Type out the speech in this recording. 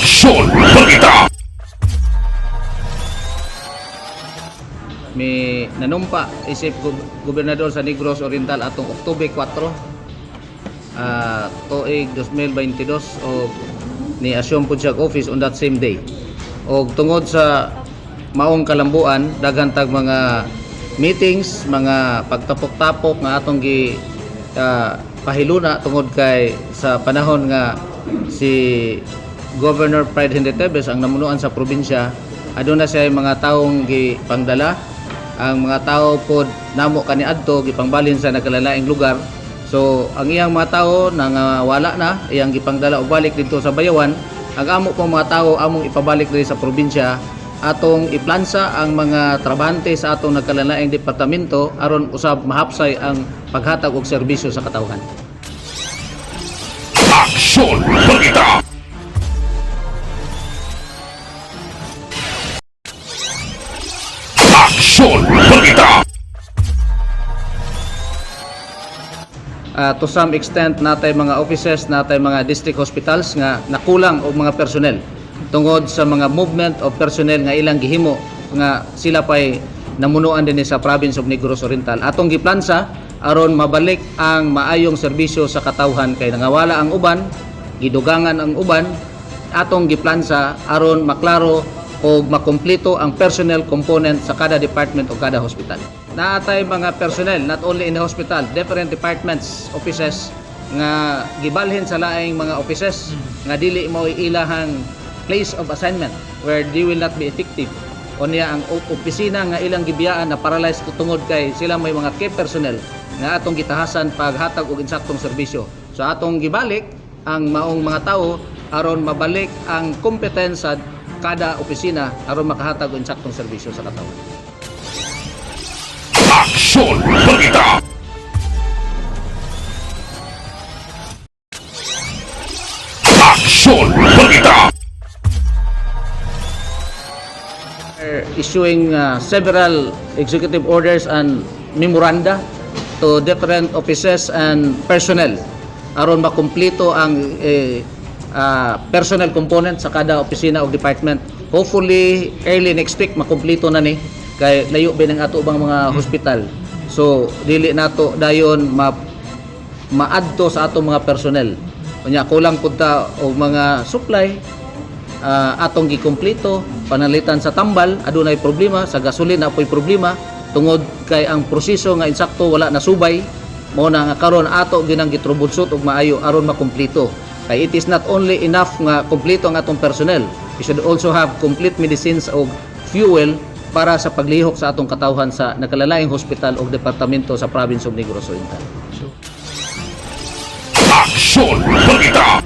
Aksyon Balita! Mi nanumpa isip gobernador sa Negros Oriental atong Oktubre 4 tuig 2022 o ni assume pud siya og office on that same day. Og tungod sa maong kalambuan, daghan tag mga meetings, mga pagtapok-tapok nga atong gi pahiluna tungod kay sa panahon nga si Governor Pride Henry Teves ang namunuan sa probinsya, aduna siya mga taong gipangdala. Ang mga tao pod namo kaniadto gipangbalhin sa nagkalalaing lugar. So ang iyang mga tao nangawala na, iyang gipangdala og balik didto sa Bayawan. Ang amo pong mga tao among ipabalik diri sa probinsya, atong iplansa ang mga trabahante sa atong nagkalalaing departamento aron usab mahapsay ang paghatag og serbisyo sa katawhan. Aksyon Balita! Aksyon Balita! To some extent natay mga offices, natay mga district hospitals nga nakulang og mga personnel tungod sa mga movement of personnel nga ilang gihimo nga sila pay namunuan dinhi sa province of Negros Oriental. Atong giplansa aron mabalik ang maayong serbisyo sa katawhan kay nangawala ang uban, gidugangan ang uban. Atong giplansa aron maklaro o makumpleto ang personnel component sa kada department o kada hospital. Naatay mga personnel not only in the hospital, different departments, offices nga gibalhin sa laing mga offices nga dili mao ilahang place of assignment where they will not be effective. Unya ang opisina nga ilang gibiyaan na paralyzed tungod kay sila may mga key personnel nga atong gitahasan paghatag og insaktong serbisyo. So atong gibalik ang maong mga tao aron mabalik ang competence sa kada opisina aron makahatag og insaktong serbisyo sa katawhan. Aksyon Balita! Aksyon Balita! We're issuing several executive orders and memoranda to different offices and personnel aron makumpleto ang personnel component sa kada opisina o department. Hopefully early next week makumpleto na ni kay layo ba ng ato bang mga hospital. So dili nato dayon maadto sa atong mga personnel. Unya kulang pud ta og mga supply, atong gikumpleto. Panalitan sa tambal adunay problema sa gasolina, apoy problema tungod kay ang proseso nga insakto wala nasubay. Mao na nga karon ato ginang gitroubleshoot og maayo aron makumpleto kay it is not only enough nga kumpleto ang atong personnel, we should also have complete medicines og fuel para sa paglihok sa atong katawhan sa nakalalaing hospital og departamento sa province of Negros Oriental. Aksyon Balita!